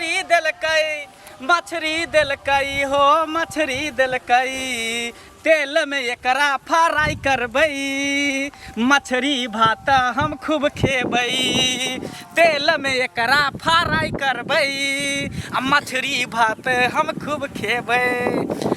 मछरी देलकै, मछरी देलकै हो, मछरी देलकै। तेल में एकरा फ्राई करबै, मछरी भात हम खूब खेबै। तेल में एकरा फ्राई करबै आ मछरी भात हम खूब खेबै।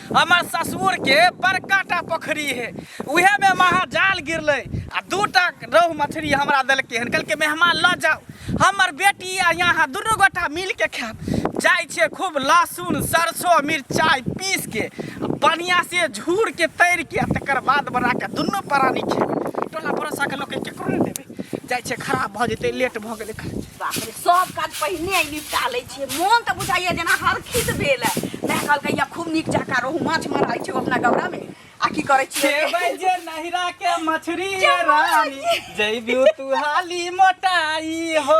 हमर ससुर के बड़का टा पोखरी है, उहे में महा जाल गिरलै आ दूटा रोहु मछली हमरा देलकै हन। कहलकै मेहमान लऽ जाउ, हमर बेटी आ यहाँ दुनू गोटा मिल के खायब। जाइ छियै, खूब लहसुन सरसो मिरचाइ पीस के बढ़िआँ से झूर के तैर के आ तकर बाद बना के दुनू प्राणी खेबै। टोला पड़ोसा के लोकके केकरो नहि देबै। जाइ छियै, खराब भऽ जेतै, लेट भऽ गेलै। बाप रे, सब काज पहिने आइ निपटा लै छियै। मोन तऽ बुझाइया जेना हरखित भेल है। माय कहलकै या खूब नीक जकाँ रोहु माछ मराइ छै अपना गौरा में। आ की करै छियै? खेबै जे नहिरा के मछरी ये रानी, जैबियो तू हाली मोटाई हो।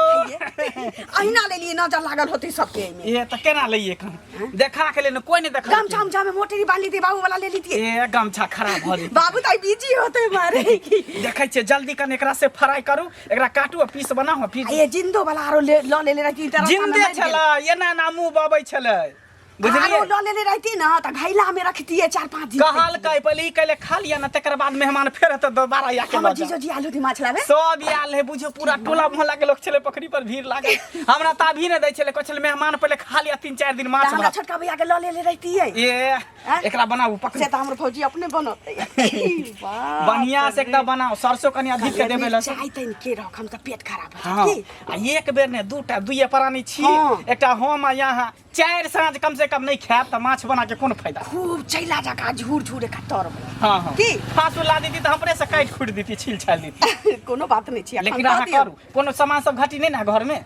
अहिना लेलियै, नजर लागल होतै सबके एहिमे। ए तऽ केना लइए कन देखा के लेने कोई नहीं देखा। गमछा उमछा में मोटरी बांध लीतियै, बाबू वाला ले लीतियै। ए गमछा खराब भऽ जेतै। बाबू तऽ बिजी होतै मारे। देखै छियै, जल्दी कन एकरा से फ्राई करू, एकरा काटू आ पीस बनाउ आ फिर ये जिंदो वाला आरो ले ल लेले रहती तऽ रास्ता में जिन्दे मरि गेल। छलै, एना एना मुँह बबै छलै, बुझलियै? आरो लऽ लेने रहती ना तऽ घैला में रखतियै 4-5 दिन। कहलकै पहिले ई कहले खा लिअ ने, तकर बाद मेहमान फेर हेतै दोबारा आके हमर लऽ जाउ। जीजो जी आयल होती माछ लाबे। सब आयल है, बुझियौ पूरा टोला मोहल्ला के लोग छलै, पोखरी पर भीड़ लागल। हमरा तऽ अभी नहि दै छलै, कहै छलै मेहमान पहिले खा लिअ 3-4 दिन माछ तऽ हमरा भात। छोटका भैया के लऽ लेले रहितियै। ए आँय? एकरा बनाबू, पकड़ू। से तऽ हमर भौजी अपने बनतै। बढ़िया से एकदम बनाओ, सरसों कनि अधिक के देबै, लहसुन चाय तनि के रख, हम तऽ पेट खराब हो हाँ जायत की। आ एक बेर ने दूटा दुइये प्राणी छी। हाँ। एकटा हम आ यहाँ 4 साँझ कम से कम नहीं खायब तऽ माछ बना के कोन फायदा। खूब चैला जकाँ झूर झूर एक तरबै। हाँ हाँ की? फांसू ला देती तऽ हमरे से काटि खुटि देती, छील छाल देती। कोनो बात नहीं छै, लेकिन अहाँ करू, कोनो सामान सब घटी नहीं ना घर में?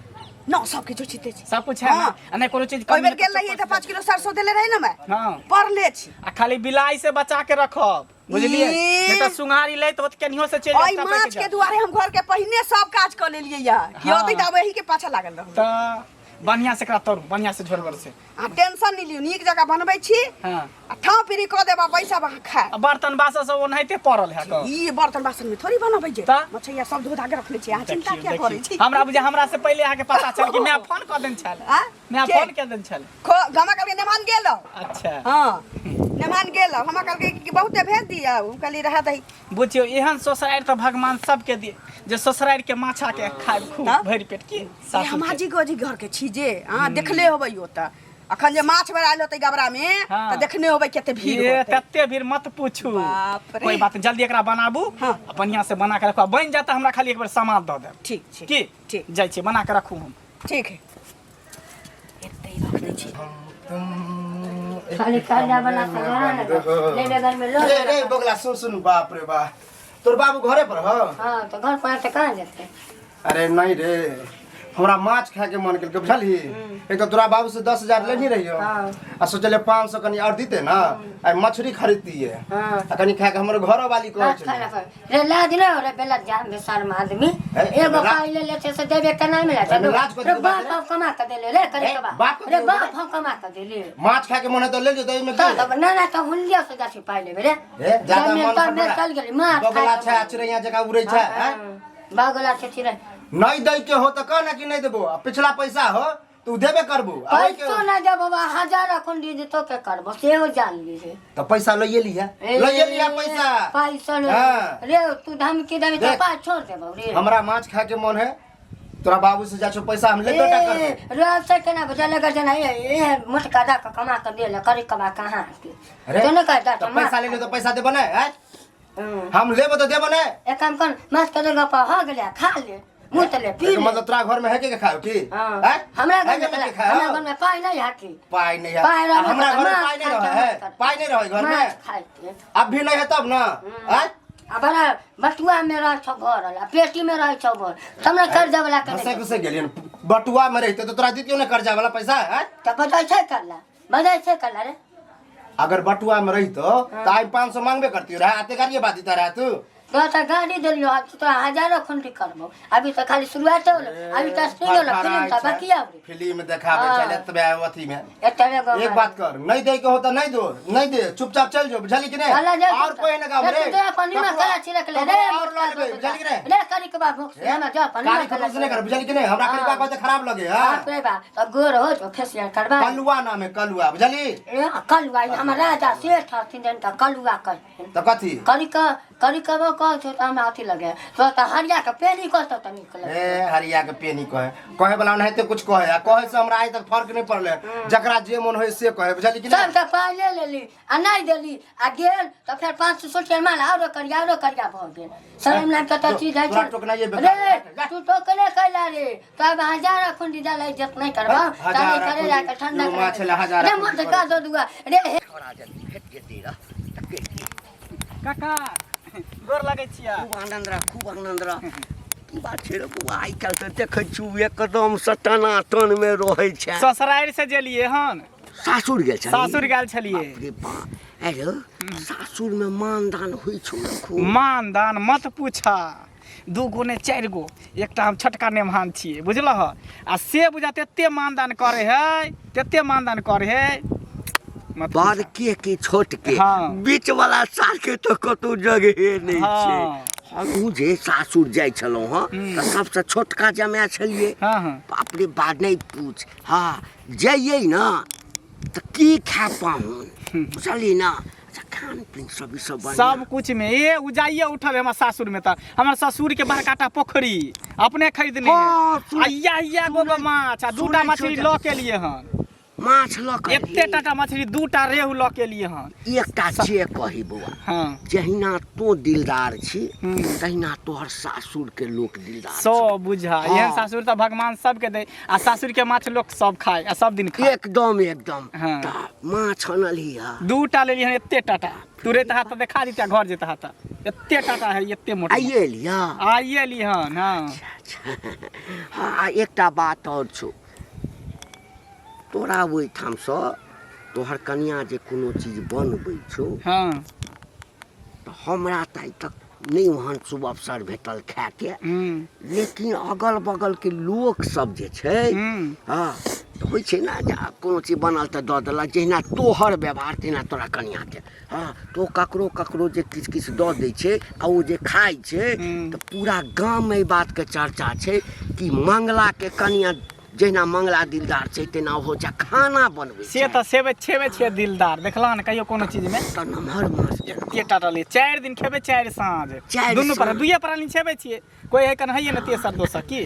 न, सब किछु छिते छै। सब कुछ है ना? हाँ। आ नहीं कोनो चीज ओहि कमी बेर गेल रहियै तऽ 5 किलो सरसों देले रहे ना मैं। हाँ। परले छी। आ खाली बिलाई से बचा के रखब, बुझलियै? ई। नहीं तऽ सुंघारी लैत होत केनियो से चलि ओहि जायत, माछ टपकि के जायत। दुआरे हम घर के पहिने सब काज कऽ लेलियै या कि हाँ। अतै तऽ आब एही के पाछा लागल रहू। तऽ बढ़िया से एकरा तरू, बढ़िया से झोरगर से। आ टेंशन नहीं लियौ, नीक जकाँ बनबै छी। हाँ। आ ठाव पीरी कऽ देब आ बैसब अहाँ खाय। आ बर्तन बासन सब ओनाहिते पड़ल है कऽ। ई बर्तन बासन में थोड़ी बनबै जे। तऽ? मछैया सब धो धा के रखने छी, अहाँ चिंता देखियौ, किया करै देखियौ। छी? हमरा बुझे हमरा से पहिले अहाँके पता चल कि मैं फोन कऽ देने छल। आ? मैं के? फोन कऽ देने छल। खो गमा कहलकै मेहमान गेल। अच्छा। हाँ, मेहमान गेल। हमरा कहलकै कि बहुते भेज दिअ, हम कहली रहा दही। बुझियौ एहन ससुरारि तऽ भगवान सबके दिए जे ससुरारि के माछा के खाय खूब तऽ? भरि पेट की सासुर हम के। हाजी गोजी घर के छी जे अहाँ देखले होबै ओतऽ अखन जे माछ बरायल होतै गबरा में। हाँ। तऽ देखने होबै कते भीड़ ये होतै। तते भीड़ मत पूछू। बाप रे। कोई बात नहीं, जल्दी एकरा बनाबू। हाँ। आ बढ़िया से बना के रखू, आ बनि जाता हमरा खाली एक बेर सामान दऽ देब। ठीक छै। की? ठीक। जाइ छी, बना के रखू हम। ठीक है, एते रख दै छी। खाली कर्जा वाला से ले ले घर में लो। रे रे बगला, सुन सुन, बाप रे बा, तोर बाबू घरे पर ह? हाँ, तो घर पर तो कहाँ जेते? अरे नहीं रे, हमरा माछ खाए के मन केलकै, बुझलही? एक तो तोरा बाबू से 10,000 लेने रहियो। हाँ। आ सोचले 500 कनी और दीते ना, आ मछली खरीदतिए। हाँ। आ कनी खाए के हमर घरो वाली कहै माछ छलै। खाना पर रे लाज न रे बेला जाम बेसार में आदमी। ए, एगो ला- पाई ले लेते से देबे के नहीं मिला। एमे लाज कथी रे के बाप बात रे? हम कमा के देले रे करे ए, के बाप रे कथी के बाप बात? हम कमा के देले। माछ खाए के मन है तो ले जो, तो एमे तो की? तब ना ना तो हुलिया से जासी पाई लेबे रे। ए, ज्यादा जमीन मन तर में फटफटा। चल गेली माछ बगला खाए छै आ चिड़ैया जकाँ उड़ै छै, हैं? बगला छै चिड़ै। नहीं दै के हो तो कह ना कि नहीं देबो, आ पिछला पैसा हो तो उ देबे करबो आ ओइ के- पैसो ना जब बाबा हजार अखन दी तो के करबो सेहो जान ली। तो पैसा लइए लिहा, लइए लिहा पैसा। पैसा ले। हाँ। रे तू धमकी देबी तो देख। पाई छोड़ देबो रे। हमरा माछ खाए के मन है, तोरा बाबू से जा छो पैसा हम लेबे टा करबो। ए, रे से केना बुझल लगे जेना ए ए मोटका दा के कमा के देले करी कमा कहाँ के। अरे तो नहीं कहता तो तो पैसा ले ले तो पैसा देबो ना, हैं? हम लेबो तो देबो ना। एक काम कर, माछ के जगह पर हो गेलै, खा ले, मुँह ले पी एकर ले। मतलब तोरा घर में है के के खाओ की? हाँ। हैं? हमरा घर है में के के खाओ? हमरा घर में पाई नहीं हाथी। पाई नहीं है। पाई रहबे हमरा करतै, घर में माछ पाई नहीं खाइ रहे के है। मन करतै। पाई नहीं रहे घर में। माछ खाइ के। अब भी नहीं है तब ना, हैं? आ बड़ा बटुआ में रह छौ भरल आ पेटी में रह छौ भरल तब ने कर्जा वाला के घसे नहीं। घसे गेलियन, बटुआ में रहते तो तोरा दितियो ने कर्जा वाला पैसा, हैं? तऽ बजै छै करला, बजै छै करला रे। अगर बटुआ में रही तो आइ 500 मांगबे करती रहे, आते गाड़िए बात देता रहे तू। तोरा तऽ गाड़ी देलियो आब तोरा हजारो खुंडी करबो अभी तऽ खाली शुरुआत होलो अभी तऽ सुन होलो फिल्म तऽ बाकी आब फिल्म देखाबे हाँ। चले तबे अथी में एतबे गो एक बात कर नहीं दे के हो तो नहीं दो नहीं दे चुपचाप चल जो बुझली कि नहीं चला जा और कोई ना गाँव रे तू पानी में कला छिड़क ले रे और लऽ लेबै बुझली कि नहीं रे करी के बाद भूख से जा पानी कारी में कला खटूस नहीं कर बुझली कि नहीं हमरा करीबा कहते खराब लगे हां बाप रे बाप तो गोर हो जो फेसियल करबा कलुआ नाम है कलुआ बुझली ए कलुआ ई हमर राजा सेठ हथिन जन त कलुआ कह तो कथी करी क करी कबो कह छो त हमरा अथी लगे तो त हरिया के पेनी कह त नीक लगे ए हरिया के पेनी कहे कहे वाला ओनाहिते कुछ कहे आ कहे से हमरा आइ तक फर्क नहीं पड़ले जकरा जे मन होय से कहे बुझली कि सब नहीं के पाइ ले लेली आ नहीं देली आ गेल त फेर 500 रुपया माल आरो करिया आरो करिया भऽ गेल शरम लाग के त चीज है तोरा टोकनाइए बेकार रे तू टोकले कैला रे तब हजार खुंडी डाले इज्जत नहीं करबा हजार ताले करे खुंडी, जाके ठंडा एगो माछ ला हजार रे खुंडी मन से का दो दुआ रे हे छोड़ा जल्दी भेट जेतै रह तऽ कहितियै। काका गोर लगै छियै खूब आनन्द रह खूब आनन्द रह की बात छै रे बौआ आइ काल्हि तऽ देखै छी एकदम से टनाटन मे रहै छै ससुरारि से गेलियै हन सासुर गेल छली सासुर गेल छलियै बाप रे बाप अरे सासुर मे मानदान होइ छौ ने खूब मान दान मत पूछा दू गो ने चारि गो एकटा हम छोटका नेमहान छियै बुझलह आ से बुझा तेते मानदान करे है तेते मानदान करे है मत पूछा। बड़के के छोट के हाँ। बीच वाला सार के तऽ कतौ जगहे नहि छै हाँ। हमहूँ जे सासुर जाइ छलहुँ हँ तऽ सबसँ छोटका जमाए छलियै हाँ हाँ बाप रे बाप नहि पूछ हँ जइयै ने तऽ की खाय पाहुन बुझलियै ने अच्छा खान पीन सब ई सब बढ़िआँ सब कुछ में ए उजाइये उठल है हमर सासुर में त हमर ससुर के बड़काटा पोखरी अपने खरीदने है हाँ, सुन- आ इया इया गो गो माछ आ दूटा सुनै मछली छियौ लऽ के लिए हन माछ लऽ कऽ एते टाटा मछली दूटा रेहू लऽ के लिए हन एकटा जे कही बौआ हाँ जहिना तों दिलदार छी हम्म। तहिना तोहर सासुर के लोक दिलदार सो छौ। बुझा हाँ। एहन सासुर तऽ भगवान सबके दे आ सासुर के माछ लोक सब खाए आ सब दिन खाए एकदम एकदम हाँ। तऽ माछ अनलही हँ दूटा लेलियै हन एते टाटा तुरैत हाथ तऽ देखा दिते घर जेता हाथ एते टाटा है एते मोटा आइए एलियै आइए ली हन हाँ हँ आ एकटा बात आओर छौ तोरा ओहिठामसँ तोहर कनियाँ जे कोनो चीज बनबै छौ हाँ तऽ हमरा तऽ आइ तक नहि ओहन शुभ अवसर भेटल खायके हम्म लेकिन अगल बगलके लोक सब जे छै हम्म हँ तऽ होइ छै ने जे आब कोनो चीज बनल तऽ दऽ देलक जहिना तोहर व्यवहार तहिना तोरा कनियाँके हँ तऽ ओ ककरो ककरो जे किछु किछु दऽ दै छै आ ओ जे खाइ छै हम्म। तऽ पूरा गाममे एहि बातके चर्चा छै कि मंगलाके कनियाँ जहिना मंगला दिलदार छै तहिना ओहो छै खाना बनबै से तऽ सेवे छेबे छियै दिलदार देखला ने कहियो कोनो चीज में तऽ नमहर माछ एतेटा रहलै चारि दिन खेबै चारि साँझ चारि दुनू पर साँझ। दुइये प्राणी छेबे छियै कोइ है कन हैये ने तेसर दोसर की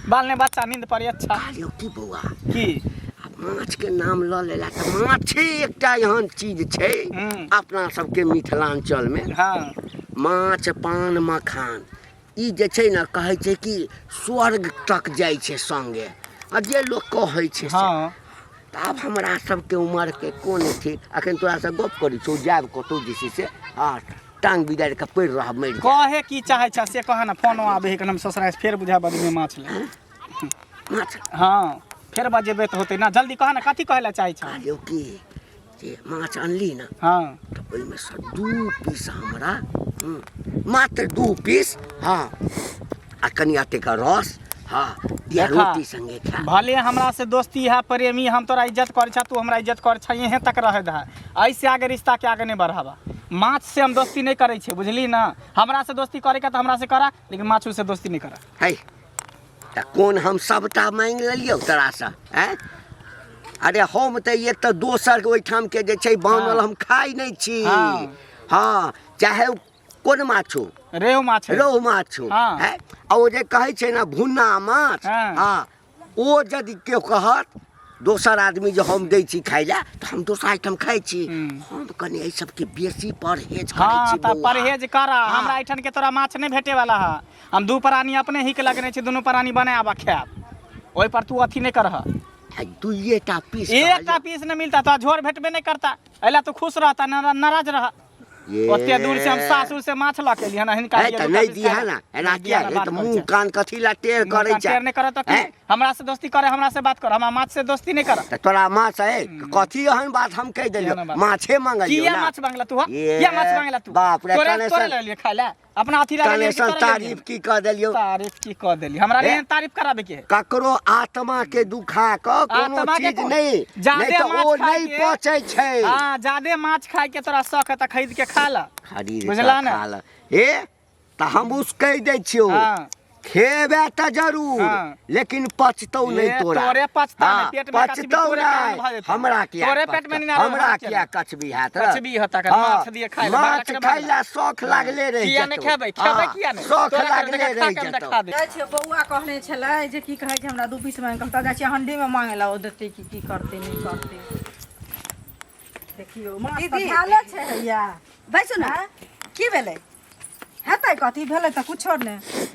बाल ने बच्चा नींद पड़े अच्छा कहलियौ की बौआ की आ माछके नाम लऽ लेला तऽ माछे एकटा एहन चीज छै हम्म। अपना सबके मिथिलाञ्चलमे हाँ माछ पान मखान ई जे छै ने कहै छै कि स्वर्ग तक जाइ छै सङ्गे आ जे लोक कहै छै से। हाँ तऽ आब हमरा सबके उमरके कोन ठीक अखन तोरासँ गप करै छौ जायब कतहु जे छै से हँ टांग बिगाड़ि कऽ पड़ि रहब मरि जायब। कहे की चाहे छ से कह ना फोनो आबे है हम ससुराल से फेर बुझा बदमे माछ ले माछ हाँ फेर बजेबे तऽ होतै ना जल्दी कह ना कथी कहै ला चाहे छ कहलियौ कि जे माछ अनली ने हाँ तऽ ओहिमे सँ दू पीस हमरा मात्र दू पीस हँ आ कनि अतेक रस हँ दिया देखा, रोटी संगे खा भले हमरा से दोस्ती है प्रेमी हम तोरा इज्जत कर छा तू हमरा इज्जत कर छा यहीं तक रहे दहा ऐसे आगे रिश्ता के आगे नहीं बढ़ावा माछ से हम दोस्ती नहीं करे छे बुझली ना हमरा से दोस्ती करे के तो हमरा से करा लेकिन माछ से दोस्ती नहीं करा है तऽ कोन हम सबटा मांगि लेलियौ तोरासँ आँय अरे हम तऽ एक तऽ दोसरके ओहिठामके जे छै बनल हाँ। हम खाइ नहि छी हाँ। हँ चाहे ओ कोन माछ हो रेहू माछ है। रोहु माछ हो हाँ। आँय? आ ओ जे कहै छै ने भुन्ना माछ हाँ। हँ ओ यदि केओ कहत दोसर आदमी जे हम दै छी खाइ लए तऽ हम दोसर आइटम खाइ छी हम कनि एहि सबके बेसी परहेज करै हाँ छी तऽ बौआ। परहेज कर हाँ। हमरा एहिठाम के तोरा माछ नहि भेटे वाला है हम दू प्राणी अपने ही के लगने छी दुनू प्राणी बनायब आ खायब ओहि पर तू अथी नहि करह आ दुइए टा पीस एकटा पीस नहि मिलता तोरा झोर भेटबे नहि करता एहि ला तू खुश रहता नाराज रह ओते दूर से हम सासुर से माछ लऽ के एलियै हन हिनका है लिए तऽ दूटा नहि पीस दिहा खाय ना लए। एना नहि किया दिहा ना, रे बात तऽ करै मुँह छै। कान कथी लए टेढ़ मुँह करै कान छै टेढ़ नहि करत तऽ की हैं? हमरा से दोस्ती करे हमरा से बात कर हमरा माछ से दोस्ती नहि कर तऽ तोरा माछ है कथी एहन बात हम कहि देलियौ एहन बात। माछे मंगलियौ किया ना माछ मांगला तू हा ये, किया माछ मांगला तू बाप रे, तोरे कने तोरे से- लेलियै खाय लए अपना अथी ला लेलियै कि कलेसन तोरा लेलियै? तारीफ की कऽ देलियौ तारीफ की कऽ देली हमरा ए? एहन तारीफ कराबे के है ककरो आत्मा के दुखा कऽ कोनो आत्मा के चीज कोन- नहि जादे नहि तऽ माछ ओ खाय नहि के- पचै छै हाँ जादे माछ खाय के तोरा शौक है तऽ खरीद के खा ल खरीद बुझला कऽ ने? खा ल ए तऽ हम उसकै दै छियौ हाँ। खेबे तऽ जरूर हाँ। लेकिन पचतौ नहि ए, तोरा तोरे पचता हाँ, नहि, पेट में कचबी पचतौ तोरे कारण नहि भऽ जेतौ। हमरा किया तोरे पेट में पचतौ? निनारो हमरा भऽ किया कचबी हैत कचबी हेतौ, अगर हाँ, माछ दिए खाय लए, माछ माछ खाय ला शौख लागले रहि किया नहि जेतौ। खेबै खेबै हाँ, किया नहि शौख तोरा कारण लागले देखा रहि के हम जेतौ देखा दे जाइ छियै बौआ कहने छलै जे की कहै छै हमरा दू पीस मांगि कऽ जाइ छियै हंडीमे मांगे ला ओ देतै कि की करतै नहि करतै देखियौ माछ तऽ दीदी। धाले छै हैया बैसू ने की भेलै हेतै कथी भेलै तऽ कुछो नहि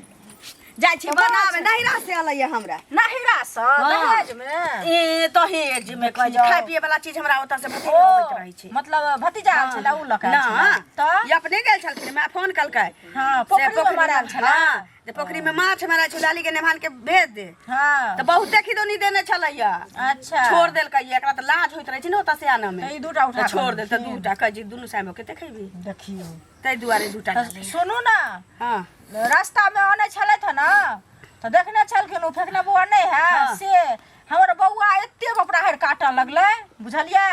जाइ छी बनाबे नहिरा से अलैया हमरा नहिरा सँ दहेज मे ए दहेज मे कहै छै खाय पिए वाला चीज हमरा ओतऽ से भतीजा अबैत रहै छै मतलब भतीजा आयल छलै उ लऽ कऽ आयल ना छलै तऽ ई अपने गेल छलखिन माय फोन कलकै हँ से पोखरिमे पोखरिमे मरायल छलै हँ जे पोखरी में माछ मारै छै लाली के नेभान के भेज दे हँ तऽ बहुते खिदौनी देने छलैया अच्छा छोड़ देलकै एकरा तऽ लाज होइत रहै छै ने ओतऽ से आनऽ मे तऽ ई दूटा उठा तऽ छोड़ कऽ देल तऽ दूटा कहै छै दुनू साइमे कते खेबही देखियौ ताहि दुआरे दूटा तऽ भेलैया। सुनू ने हँ रास्तामे अनै छलथि हँ ने तऽ देखने छलखिन ओ फेकना बौआ नहि है से हमर बौआ एते बपराहरि काटऽ लगलै बुझलियै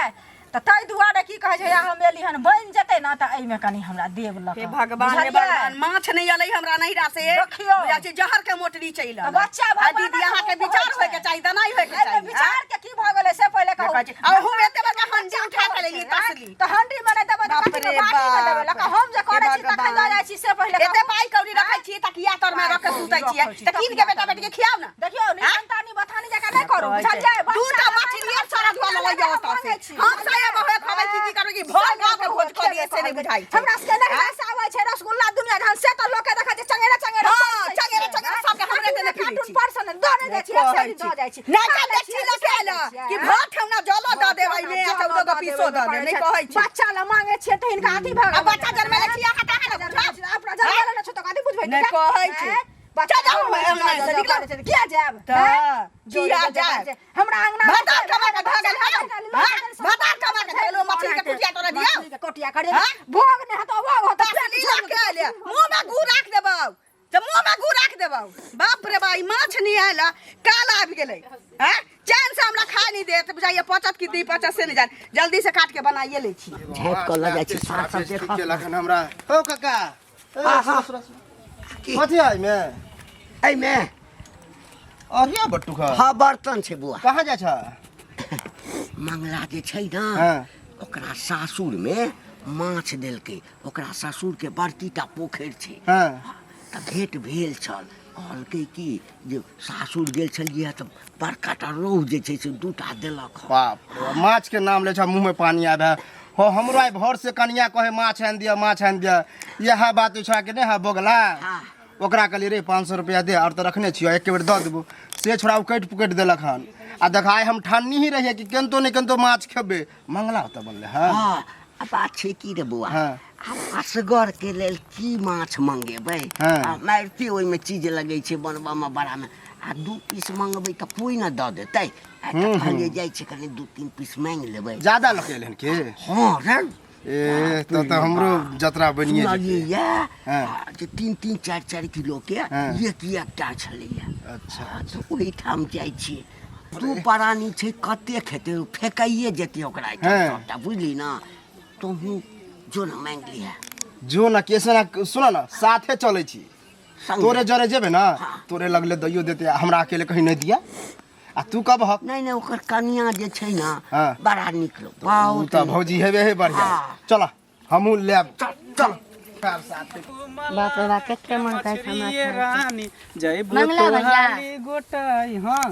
तऽ ताहि दुआरे की कहै छै हम एली हन बनि जेतै ने तऽ एहिमे कनि हमरा देब लऽ हे कऽ। भगवान हे बुझलियै? भगवान माछ नहि अलै हमरा नैहरा से देखियौ। बुझा छै जहर के मोटरी चलि तऽ अलै। बच्चा आ भगवानक दीदी अहाँके रूप विचार होइ होय के छै। चाही तऽ नहि होय के एहिमे चाही विचार के की भऽ गेलै से पहिले कहू देखै छी। आ ओहूमे एते बड़का हंडी उठा के लेलियै तसली। तऽ हंडी मे नहि देबै तऽ बाप कथी मे रे बाटी मे देबै बाप। लऽ कऽ हम जे करै हे छी तखन भगवान। दऽ जाइ छी से पहिले एते कहू। पाइ कौड़ी रखै छी तकिया तर मे रख के सुतै छियै रखै छी, तऽ कीन के बेटा बेटी के खियाउ ने देखियौ निसंतानी बथानी जकाँ नहि करू बुझलियै दूटा मछली आर सारा धुआ लऽ जाउ ओतऽ से हम साया बहे खबै की की करबै की भर गाँव के भोज कऽ दियै से नहि बुझाइ छै हमरा सबके नहि रस आबै छै रसगुल्ला दुनिया जहान से तऽ लोके देखै छै चंगेरा चंगेरा हँ, चंगेरा चंगेरा सबके हमरे देने फिरै कार्टून छी। पर से ने दऽ नहि जाइ छी एक साइड दऽ जाइ छी नहि तऽ देखी लऽ के आयल कि भात ठेहुना जलो दऽ देबै एहिमे आ 14 गो पीसो दऽ देब नहि कहै छी बच्चा लए मांगे छियै तऽ हिनका अथी भऽ आ बच्चा जनमेले छी अहाँ तऽ अहाँ ने बुझब अपना जनमेले ने छौ तऽ कथी बुझबै नहि कहै छी। बच्चा चल जाउ अंगना से निकलू। किया जायब तऽ किया जायब? हमरा अंगना भातार कमा के भऽ गेल हौ हाँ? भातार कमा के धऽ गेल, मछली के कुटिया तोरा दियौ कोटिया कर हाँ? भोग नहि हेतौ भोग होतौ तसली लऽ के आयल मुँह में गु राख देबौ तऽ मुँह में गु राख देबौ बाप रे बा ई माछ नहि आयल काल आबि गेलै हैं चैन से हमरा खाय नहीं देत बुझाइए पचत कि दी पचत से नहीं जान जल्दी से काट के बनाइए लै छी झाँपि कऽ लऽ जाइ छी सार सब देखत केलक हन हमरा हो काका ए, आहा। सुनो, सुनो, सुनो। कथी है एहिमे एहिमे अरिया बट्टू खा हँ बर्तन छै बौआ कहाँ जाइ छ मंगला जे छै ने हाँ। ओकरा सासुरमे माछ देलकै ओकरा ससुरके बड़कीटा पोखरि छै हाँ तऽ भेँट भेल छल कहलकै कि जे सासुर गेल छलियै तऽ बड़काटा रोहु जे छै से दूटा देलक हँ बाप रे बाप, माछ के नाम ले छ मुंह में पानी आबे है हो हमरो आइ भोर से कनिया कहे माछ आनि दिअ माछ आनि दिअ इएह बात छा के नहि है बोगला हाँ। ओकरा कहलियै रे 500 रुपया दे और तऽ रखने छियो एक बेर दऽ देबो से छोड़ा ओ कटि पुकटि देलक हन आ देख आइ हम ठाननी ही रहियै कि केनतो नहि केनतो माछ खेबै मंगला ओतऽ बनलै हँ हँ आ बात छै की रे बौआ हाँ। आब असगरके लेल की माछ मंगेबै हाँ। आ मारिते ओहिमे चीज लगै छै बनबऽमे बड़ामे आ दू पीस मंगबै तऽ कोइ ने दऽ देतै आ तऽ कहलियै जाइ छै कनि दू तीन पीस मांगि लेबै ज्यादा लऽ के एलै हन की हँ रे ए तऽ तऽ हमरो जतरा बनिए जेतै सुनलियै हाँ। जे तीन तीन चारि चारि किलोके हाँ। एक एकटा छलैया अच्छा तऽ ओहिठाम जाइ छियै दू प्राणी छै कते खेतै ओ फेकाइए जेतै ओकरा एहिठाम हाँ। सबटा बुझली ने तोहूँ जो ने मांगि लिहे जो न केसे न सुन न साथे चलै छी संगे। तोरे जरे जेबे न हाँ। तोरे लगले दैयो देते आ हमरा अकेले कहीं नहीं दिया आ तू कब हक नहि नहि ओकर कनिया जे छै ने हाँ। बड़ा नीक लोक उ बहुत तऽ भौजी हेबे हे बढ़िया हाँ। चल हमहूँ लेब चल चल बाप रे बाप कते मन कहै छै माछ मछरी खाय के। रानी जयबो मंगला भैया। तोहारी गोटाई हाँ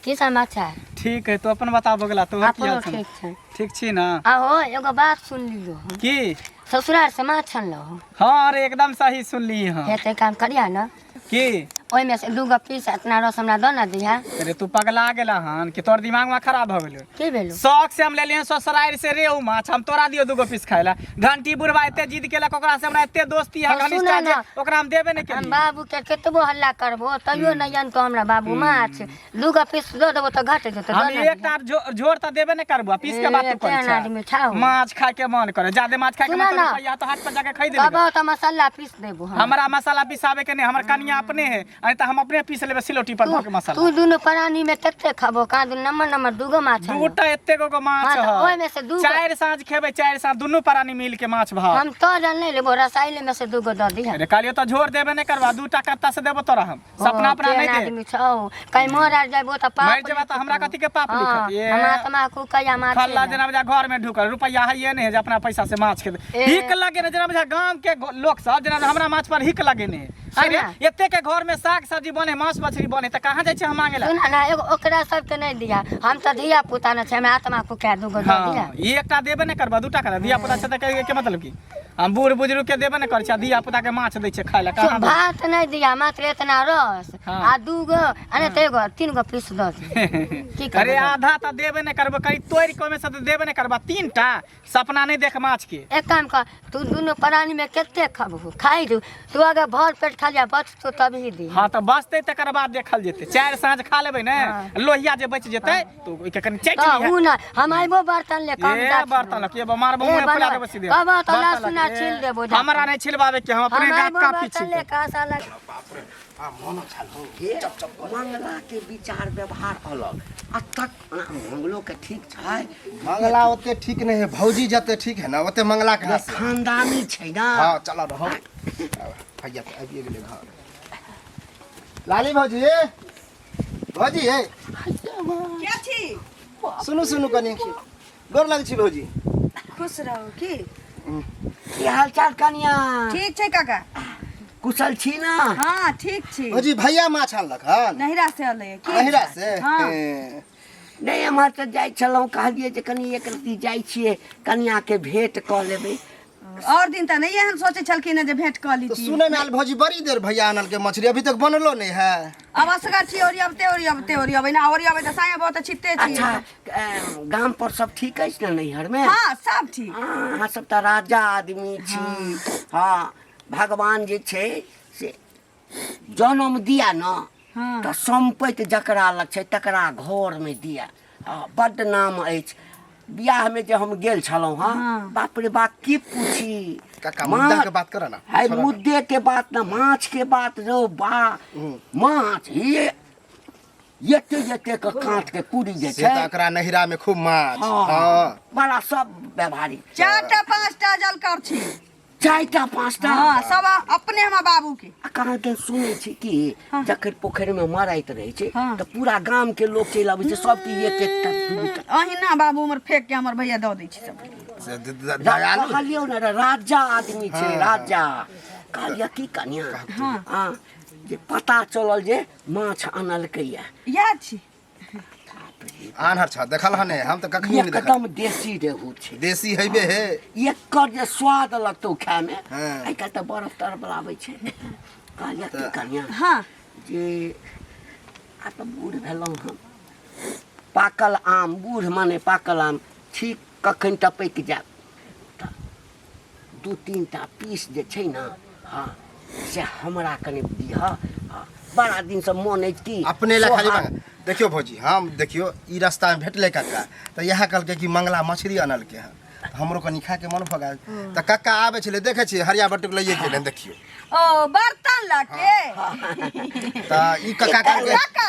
की समाचार ठीक है तो अपन बता बगला तोहर की अपनो हाल ठीक समाचार? छै ठीक छी ना आहो एगो बात सुन लियो हम की ससुराल से माछ अनलहुँ हाँ अरे एकदम सही सुनली हाँ हे तऽ काम करिया ने की ओहिमे से दूगो पीस इतना रस हमरा दऽ ने दिहा। अरे तू पगला गेला हन कि तोर दिमाग में खराब हो गेलो? की भेलो? शौक से हम ले लिए ससुराल से रेहू माछ, हम तोरा दियो दूगो पीस खाए ला। घंटी बुढ़वा एते जिद केलक, ओकरा से हमरा एते दोस्ती है और घनिष्ठ सुना जे ना। ओकरा हम देबे नहीं हम केलिए। बाबू के केतबो हल्ला करबो तैयो नहीं अनतो हमरा बाबू माछ। दूगो पीस दऽ देबो तऽ घट जेतौ, हम दऽ ने एकटा झोर तऽ देबे नहीं करबो, पीस के बात ए, तू करै केहन छा। आदमी छौ। माछ खाए के मन करे, ज्यादा माछ खाए के सुना मन करे ना। रुपैया तो हाथ पर जाके खरीद लेबे। कहबो तऽ मसाला पीस देबो हम। हमरा मसाला पिसाबे के नहीं, हमर कनिया अपने है, नहीं तऽ हम अपने पीस लेबे सिलौटी पर धऽ के मसाला। तू दुनू प्राणी में तते खबो कहाँ दुनू नम्बर नम्बर दूगो माछ आनबो। दूटा एते गो गो माछ हाँ, तऽ है। ओहिमे से दूगो। चारि साँझ खेबै, चारि साँझ दुनू प्राणी मिल के माछ भात। हम तो जल नहीं लेबो, रसायले में से दूगो दऽ दिहा। अरे कहलियो तऽ झोर देबे नहीं करबा, दूटा कत्ता से देबो तोरा हम। सपना अपना केहन नहीं दे। आदमी छौ, कहीं मर आर जाबो तऽ पाप मरि जेबा तऽ हमरा कथी के पाप हाँ, लिखत? ए, हम आत्मा कुकैया माछ खल्ला ले। जेना बुझा घर में ढुकल रुपैया है नहीं है जे अपना पैसा से माछ खेबै। ए। हिक लगे ने जेना बुझा गाम के लोक सब जेना हमरा माछ पर हिक लगे ने। अरे सुना। एते के घर में साग सब्जी बने, माछ मछली बने, तऽ कहाँ जाइ छै हम मांगे ला? सुना ना, एगो ओकरा सबके नहीं दिया, हम तऽ धिया पुता न छै, हमरा आत्मा कुकैया दूगो दऽ दिया। हाँ, ई एकटा देबे नहीं करबा, दूटा करबा। धिया पुता छै तऽ के के मतलब की? हम बूढ़ बुजुर्ग के देबे नहीं करै छै, धिया पुता के माछ दै छै खाय ला। कहाँ भात नहीं दिया, मात्र इतना रस हाँ। आ दूगो आ नहीं तऽ एगो तीन गो पीस दऽ दे। की करबै? अरे आधा तऽ देबे नहीं करबो, कहीं तोड़ि के ओहिमे से तऽ देबे नहीं करबा। तीन टा सपना नहीं देख माछ के। एक काम कर, तू दुनू प्राणी में कते खबहु खाइ दू, तू अगर भर पेट खा लिया बचतो तभी दी। हाँ तऽ बचतै तकर बाद देखल जेतै। चारि साँझ खा लेबै ने, लोहिया जे बचि जेतै तऽ ओहिके कनि चाटि तऽ लिहे। उ ना हम आइबो बर्तन ले कम ए जात बर्तन लके मारबो ए, मुँह फुला बनबै। देबो सीधे। कहबो तऽ बर्तन लहसुन लके, आर छील देबो जा। हमरा नहीं छिलबाबे के, हम अपने हम गाप आइबो काफी बर्तन छी। ले कऽ साला। मंगला के विचार व्यवहार अलग आ तक ओना मंगलो के ठीक छै। मंगला ओते ठीक नहीं है, भौजी जते ठीक है ना ओते मंगला कहाँ से? खानदानी छै ना। हाँ चला रहो भैया तो आबिए गेलै घर। लाली भौजी, भौजी हे। के छी? सुनू सुनू कनी, गोर लगै छी भौजी। खुश रहू। की की हाल चाल कनिया? ठीक छै काका। कुशल छी ना? हाँ ठीक छी। भौजी भैया माछ आनलक हन? नहिरा से अलै की? नहिरा से? हाँ। हे। नहि एम्हर तऽ जाइ छलहुँ, कहलियै जे कनि एक रत्ती जाइ छियै कनियाके भेँट कऽ लेबै। और दिन तऽ नहि एहन सोचै छलखिन हँ जे भेंट कऽ तो लीती। सुनै में आयल भौजी बड़ी देर भैया आनलकै मछली, अभी तक बनलो नहीं है। अब असगर छी, ओरियबते ओरियबते ओरियबै ना, ओरियबै तऽ साया बहुत छिते छी। अच्छा गाम पर सब ठीक अछि ने नैहरमे? हाँ सब ठीक। हाँ, अहाँ सब तऽ राजा आदमी छी। हाँ भगवान जे छै से जनम दिया न हाँ। तऽ सम्पति जकरा लग छै तकरा घरमे दिया। हाँ, बड्ड नाम अछि। बियाहमे जे हम गेल छलहुँ हँ, हाँ। बाप रे बाप की पूछी। काका, मुद्दा के बात करऽ ना। है छोड़ऽ ना। मुद्दे के बात ना, माछ के बात रो बा, माछ ये एते एते के काट के पूरी जे से तऽ छै। एकरा नहिरा में खूब माछ। हाँ, हाँ। बड़ा सब व्यवहारिक। चारिटा पाँचटा जल कर छी। चारिटा पाँचटा? हाँ सब अपने हमरा बाबू के। आ कहाँ के सुनै छी कि जखन पोखरि में मरैत रहै छै हाँ। तऽ पूरा गाम के लोक चलि अबै छै, सबके एक एकटा दूटा। अहिना बाबू हमर फेंक के हमर भैया दऽ दै छै सबके। से दयालु। कहलियौ ने रे, राजा आदमी छै। हाँ। राजा। कहलियै की कनिया, हाँ, जे पता चलल जे माछ आनलकैया। इएह छी। आन्हर छ देखल हन हम तऽ कखनी नहि देखल। एकदम देसी रेहू छै। देसी हेबे हे। एकर जे स्वाद लगतौ खायमे। हाँ। आइ काल्हि तऽ बरफ तरफ लाबै छै। कहलियै की कनिया, हाँ। जे आब तऽ बूढ़ भेलहुँ हम, पाकल आम, बूढ़ माने पाकल आम ठीक कखन टपकि जायब, तऽ दू तीन टा पीस जे छै ने, हाँ से हमरा कनि दिहऽ। हाँ, बड़ा दिनसँ मोन अछि कि अपने ला खाली मांग। देखियो भौजी, हम देखियो ई रास्ता में भेटलै कक्का तऽ इएह कहलकै कि मंगला मछली अनलकै हन, तऽ हमरो कनि खाके मन भऽ गेल। तऽ कक्का आबै छलै, देखै छियै हरिया बटुक लइए गेलै। देखियो ओ बर्तन लके तऽ ई कक्का कहलकै काका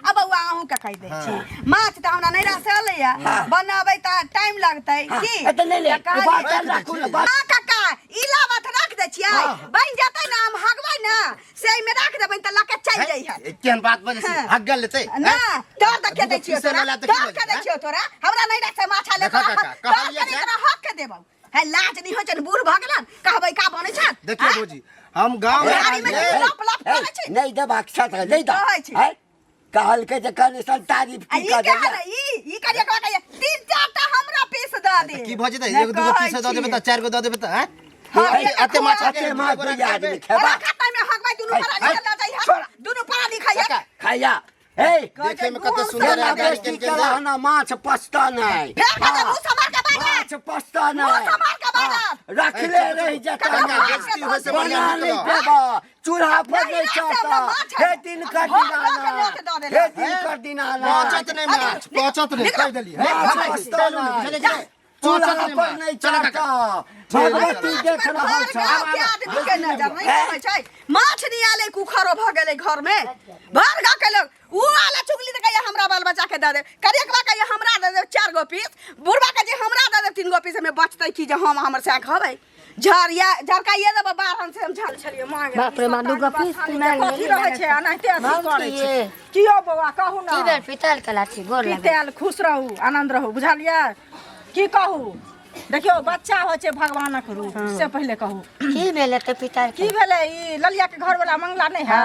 अब बौआ अहूँ के कहि दै छी, माछ तऽ हमरा नैहरा से अलैया, बनाबै तऽ टाइम लगतै की? एतऽ नहि ले, तऽ कहलियै- बर्तन राखू ने, हाँ काका, ई लाबत रख दै छियै, बनि जेतै ने, हम हगबै ने से एहिमे राख देबै तऽ लके चलि जइहे। केहन बात बजै छी? हाँ। हगल लेतै? ना तोर तऽ के दै छियौ दूगो तोरा, पीस लेला तऽ की तोर भऽ के दै जेतै? छियौ तोरा, हमरा नैहरा से माछ आले देखा तोरा काका, तोर कहलियै कनि छै। तोरा हक के देबौ। है लाज नहीं होइ छनि, बूढ़ भऽ गेलन, कहबै का बनै छनि? देखियौ भौजी, हम गाँव में गाड़ी में आलियै। लप लप करै छै। नहि देबाक छह तऽ नहि दऽ। कहै छै। हैं? कहलकै जे कनि सन तारीफ आ की ई कऽ के देलियै? हन ई ई करिया कह कहिया तीन चार टा हमरा पीस दऽ दे। की भऽ जेतै? नहि एगो दूगो कहै पीस दऽ देबै छियै। तऽ चारि गो दऽ देबै तऽ हैं? हाँ, एते माछ एते माछ दैया आदमी खेबा। ओकरा खाता में हगबै दुनू है, प्राणी है, के लऽ जइहऽ। छोड़। दुनू मछली खाइए काका खाइया हे देखे में कते सुंदर एना है गाड़ी बेइज्जती के केला ना माछ पचता नहीं फेर कहते मुंह संभाल के बाजत माछ पचता मुंह नहीं संभाल के बाजत रखले रह जाता काका ना बेइज्जती होय से बढ़िया बना नहीं निकलो पेबा चूल्हा पर नहीं नहीं रखते चढ़ता हमरा माछ हे दिन कर भोग दिन लऽ के आना नेत दऽ देलक। हे दिन कर दिन आना पचत नहीं माछ पचत नहीं कह देली हे माछ पचता नहीं चले चले चूल्हा पचत नहीं पर माछ नहीं चल काका चढ़ता भगवती देख रहल भर छ गाँव के आदमी के नजर नहीं पड़ै छै माछ नहीं आले कुखरो भऽ गेलै घर में भर गाँव के लोग ऊ आला चुगली तऽ कहिया हमरा बाल बच्चा के दऽ दे करियकबा कहिया हमरा दऽ दे चार गो पीस बुढ़बा के जे हमरा दऽ दे तीन गो पीस हमे बचतै की जे हम हमर से खबै झरिया झरकाइए देबै बारहन से हम झर छलियै मांगे बाप रे, माँ, दूगो पीस तू मांगि कथी लेली, रहै छै एनाहिते अथी बहुत करै छै ये। कियो बौआ कहू की ने भेल पिताल के लाठी गोर लगे पिताल खुश रहू आनंद रहू बुझलियै की कहू देखियौ बच्चा होइ छै भगवानक रूप से पहिले कहू की भेल एते पिताल की भेलै ई ललिया के घरवला मंगला नहि है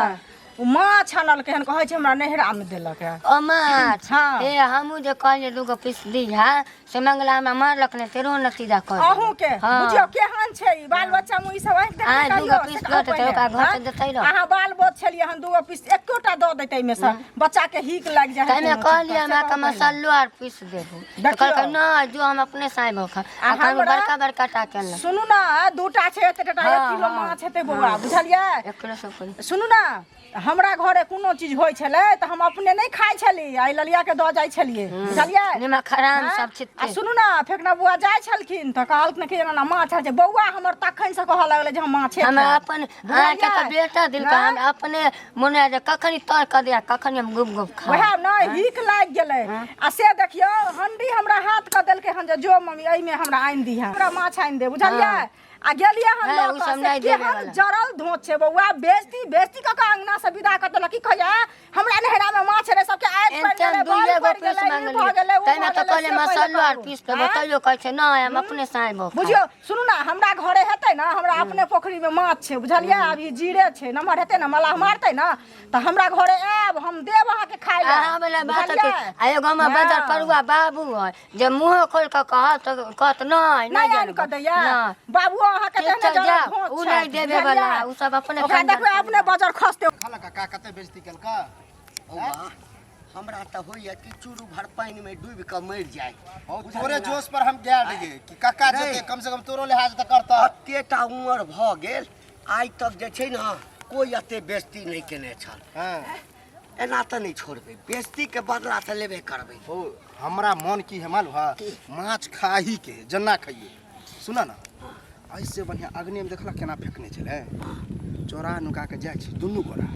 ओ माछ आनलकै हन कहै छै हमरा नैहरामे देलक है ओ माछ हाँ। ए हमहूँ जे कहलियै दूगो पीस दीहा से मंगला हमरा मारलक नहि तेरो नतीजा कर अहूँ के हाँ। बुझियौ केहन छै ई बाल बच्चा मे ई सब आँखि देखने हाँ, करियौ, दूगो पीस से दऽ देतै, कहू ओकरा पहिले, घर से देतै रह। अहाँ बाल बोध छलियै हन दूगो पीस एकोटा दऽ देतै एहिमे से बच्चा के हीक लागि जाइ ताहिमे कहलियै हमरा के मसल्लो आर पीस देबू तऽ देखियौ। कहलकै नहि जो हम अपने साँझ खा आ आ हमरा- बड़का बड़का टा केलक सुनू ने दूटा छै एते टा एक हाँ, किलो हाँ। माछ हेतै बौआ बुझलियै एकरो सब सुनू ने हमरा घरे कोनो चीज होइ छलै तऽ हम अपने नहि खाइ छली आ ई ललियाके दऽ जाइ छलियै बुझलियै निमक हराम हँ? सब छिटते। आ सुनू ने फेकना बौआ जाइ छलखिन तऽ कहलखिन कि एना एना माछ छै बौआ हमर तखन से कहऽ लगलै जे हम माछे हमरा खायब। अपन अहाँके तऽ बुझलियै? बेटा दिलका हँ? हम अपने मोन होइए जे कखनी तर कऽ दिया कखनी हम गुप गुप खाउ वएह नहि हिक लागि गेलै आ से देखियौ हंडी हमरा हाथ कऽ देलकै हन जे जो मम्मी एहिमे हमरा आनि दिहे हमरा माछ आनि दे बुझलियै आ गेलियै हम हँ, लऽ ओ कऽ सब से नहि देबे केहन वाला। जरल धोत छै बौआ बेइज्जती बेइज्जती कऽ कऽ अंगना से विदा कऽ देलक की कहैया हमरा नैहरा मे माछ रे सबके आगि पड़ि एनते गेलै दुइए बल गो पड़ि पीस गेलै ई भऽ मांगलियै गेलै ओ ताहिमे भऽ तऽ गेलै कहलियै से पहिले मसल्लो आर कहू। पीस देबो आँय? तैयो कहै छै नहि हम अपने साँझ खायब बुझियौ सुनू ने हमरा घरे हेतै ने हमरा अपने पोखरि मे माछ छै बुझलियै अभी जीरे छै नमहर हेतै ने मलाह मारतै ने तऽ हमरा घरे आयब हम देब अहाँके खाय लए अहाँ वाला बात बुझलियै? आ एगो हमर बदर हँ। परुआ बाबू है जे मुँह खोल कऽ कहत तऽ कहत नहि नहि नहि आनि कऽ दैया नहि। बाबुओ अहाँके ठीक तेहने छै, जरल जाउ। धोत उ छथि, नहि देबे वाला, बुझलियै? उ सब अपने ओकरा खंजर देखबै अपने बजर खसतै खाला काका कते बेइज्जती केलका बौआ हमरा तऽ होइए कि चूरू भर पानिमे डूबि कऽ मरि जाय और तोरे जोश पर हम गया रहिए कि काका नहीं। जेते कम से कम तोरो लिहाज तऽ करता एतेटा उमर भऽ गेल आइ तक जे छै ने कोइ एते बेइज्जती नहि केने छल हाँ एना तऽ नहि छोड़बै बेइज्जतीके बदला तऽ लेबे करबै ओ हमरा मन की है मालूम है माछ खाही के है, जन्ना खाइए सुना ना ऐसे बढ़िया अग्नि में देखला केना फेंकने छलै चोरा नुका के जाइ छी दुनू गोरा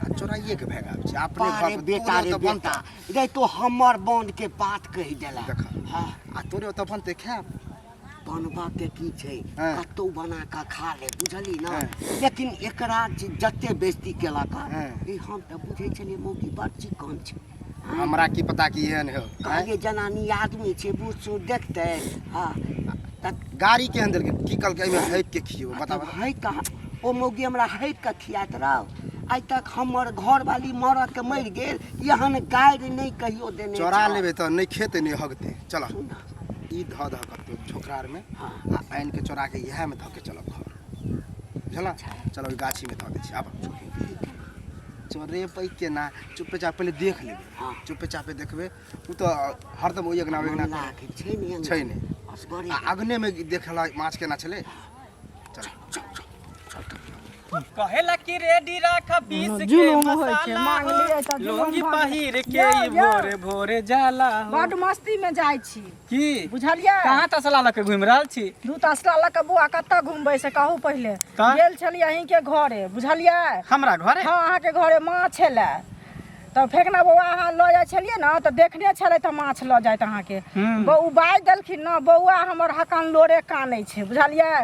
आ चोराइए के भागि आबै छी अपने बारे घर पर बेटा तोरे रे ओतऽ बेटा बनतै रे तो हमर बन के बात कहि देला देख हाँ आ तोरे ओतऽ बनतै खायब बनबा के की छै हाँ। कतौ बना कऽ खा ले बुझली ना हाँ। लेकिन एकरा जते बेइज्जती केलक हाँ। ई हम तऽ बुझै छलियै मौगी बड़ चिकन छै हमरा की पता कि एहन हो आँय? कहलियै जनानी आदमी छै बूढ़ सूढ़ देखतै हँ तऽ गाड़ी केहन देलकै की कहलकै एहिमे हकि के खियौ बता तब है कहाँ ओ मौगी हमरा हकि कऽ खियात रहो आइ तक हमर घरवाली मरऽ के मरि गेल एहन गारि नहि कहियो देने चोरा छल। लेबै तऽ नहि खेतै नहि हगतै चल सुन ना, ई धऽ धऽ कऽ झोकरार में हाँ। आ आनि के चोरा के इएह में धऽ के चलब घर बुझल चलो ओहि गाछी में धऽ दै छी आब चोरेबै केना चुपे चाप पहिले देख लेबै हाँ। चुपे चापे देखबै ओ तऽ हरदम ओहि अङ्गना ओहि अङ्गना मंगलाके छै ने अङ्गना। छै नहि असगरे आ अग्ने में देखला माछ केना छलै चल कहेला कि रेडी राख पीस के जुलुम होइ छै, मसाला मांग हो, लियै तऽ जुलुम लुंगी भऽ पहिर के यौ, ई यौ। भोरे भोरे जाला हो। बड मस्ती में जाइ छी की बुझलियै कहाँ तसला लऽ के घुमि रहल छी दू तसला लऽ कऽ बौआ कतऽ घुमबै से कहू पहिले कहाँ? गेल छलियै अहींके घरे बुझलियै हमरा घरे हँ अहाँके घरे माछ छलै तऽ फेकना बौआ अहाँ लऽ जाइ छलियै ने तऽ देखने छलै तऽ माछ लऽ जाइत अहाँके ओ बाजि देलखिन ने बौआ हमर हकन लोरे कानै छै बुझलियै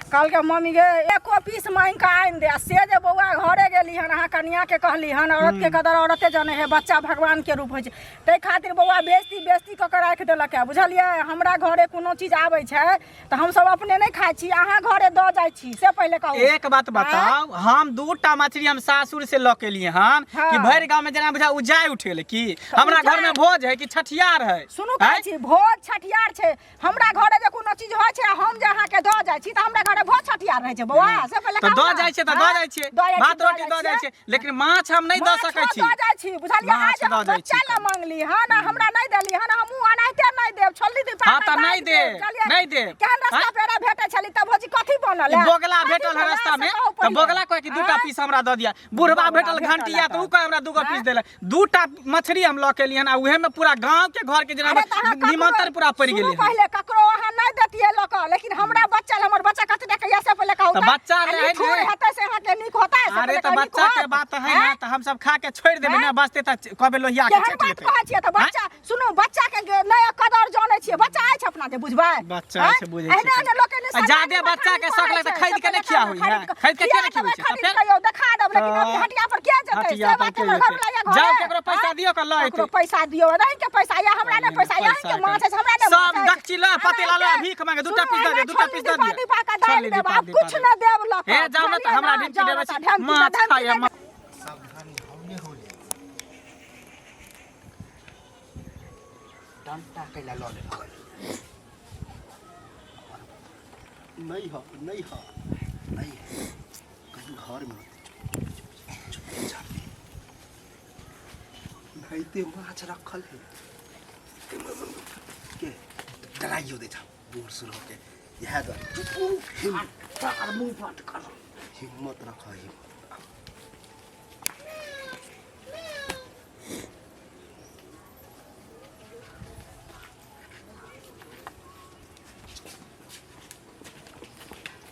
कहलकै मम्मी गे एको पीस माँगि कऽ आनि दे आ से जे बौआ घरे गेली हन अहाँ कनियाके कहली हन औरतके कदर औरते जानै है बच्चा भगवानके रूप होइ छै ताहि खातिर बौआ बेइज्जती बेइज्जती कऽ कऽ राखि देलक है बुझलियै हमरा घरे कोनो चीज आबै छै तऽ हमसब अपने नहि खाइ छी अहाँ घरे दऽ जाइ छी से पहिले कहू एक बात बताउ हम दूटा मछली हम सासुर से लऽ के एलियै हन हाँ। कि भरि गाँव में जेना बुझा उजाइ उठेल की हमरा घर में भोज है कि छठियार है सुनू कहै आँय? छी भोज छठियार छै हमरा घरे जे कोनो चीज होइ छै हम जे अहाँके दऽ जाइ छी तऽ हमरा घरे घरे भोज छठियार रहै छै बौआ से पहिले तऽ कहू दऽ ने। जाइ छियै तऽ दऽ हाँ? जाइ छियै दऽ जाइ छी, भात दऽ रोटी दऽ जाइ छियै लेकिन माछ हम नहि दऽ माछ सकै छी दऽ जाइ छी बुझलियै माछ आज हम दऽ जाइ छी बच्चा लए मांगली हँ ना हमरा नहि देली हँ ना हमहूँ एनाहिते नहि देब छोलनी दीपा हाँ, तऽ नहि देब, नहि देब। केहन रास्ता हाँ? पेड़ा भेटै छली तब भौजी कथी बनल ई है? बोगला कथी भेटल है बनल रास्ता से में कहू तऽ पहिले। बोगला कहे कि दूटा आँय? पीस हमरा दऽ दिया बुढ़वा बोगला भेटल भेटल घंटिया तऽ तऽ। ऊ कहे हमरा दूगो पीस आँय? देलक दूटा मछली हम लऽ के एलियन आ उहे में पूरा गांव के घर के जेना अरे तऽ अहाँ ककरो- निमंत्रण पूरा पड़ि सुनू गेलै हन। पहिले ककरो अहाँ नहि देतियै लऽ कऽ लेकिन हमरा बच्चा हमर बच्चा कथी देखैया से पहिले कहू तऽ बच्चा आ रहै निठुर ने। हेतै से अहाँके नीक होतै से अरे पहिले तऽ कहू, नीक बच्चा के होत? बात है ना आँय? तऽ हम सब खा के छोड़ि देबै ना बचतै तऽ कहबै लोहिया के केहन छाटि बात लेतै कहै छियै तऽ बच्चा सुनू बच्चा के नया कदर जानै छियै बच्चा अछि अपना जे बुझबै बच्चा आँय? छै बुझै एहने छै एहने लोक के आ निशानी जादे बच्चा के शौक लगतै खरीद के नहि खिया होइ है खरीद के किया नहि खियाबै छै तऽ खरीद फेर के यौ देखा देब लेकिन अभी तऽ हटिया पर के जेतै हटिया से पर बात के हमर जेतै? घर वाला या जाउ घरे केकरो पैसा आँय? दियौ के लऽ ककरो एतै। पैसा दियौ नहीं के पैसा या हमरा नहि पैसा या के माछ छै हमरा नहि सब माछ अछि। दक्षिण लऽ, पतेला लऽ, अरे भीख मांगे, दूटा सुनू, पीस दऽ दिअ, अहिना दूटा पीस दऽ छोलनी दिअ। दीपा के दालि छोलनी देब दीपा, आब दीपा कुछ नहि देब लऽ कऽ हे जाउ ने तऽ बुझलियै हमरा ना? ढेमकी जाउ देबै ने तऽ छी ढेमकी माछ ढेमकी खाइ हम सावधानी हौले हौले डंटा कैला लऽ लेलक नहीं हो नहीं हो नहीं है कहीं घर में होते नहीं माछ रखल है के डराइयो दे जा बूढ़ सुर होके इएह दुआरे तार मुंह बंद कर हिम्मत रख हिम्मत।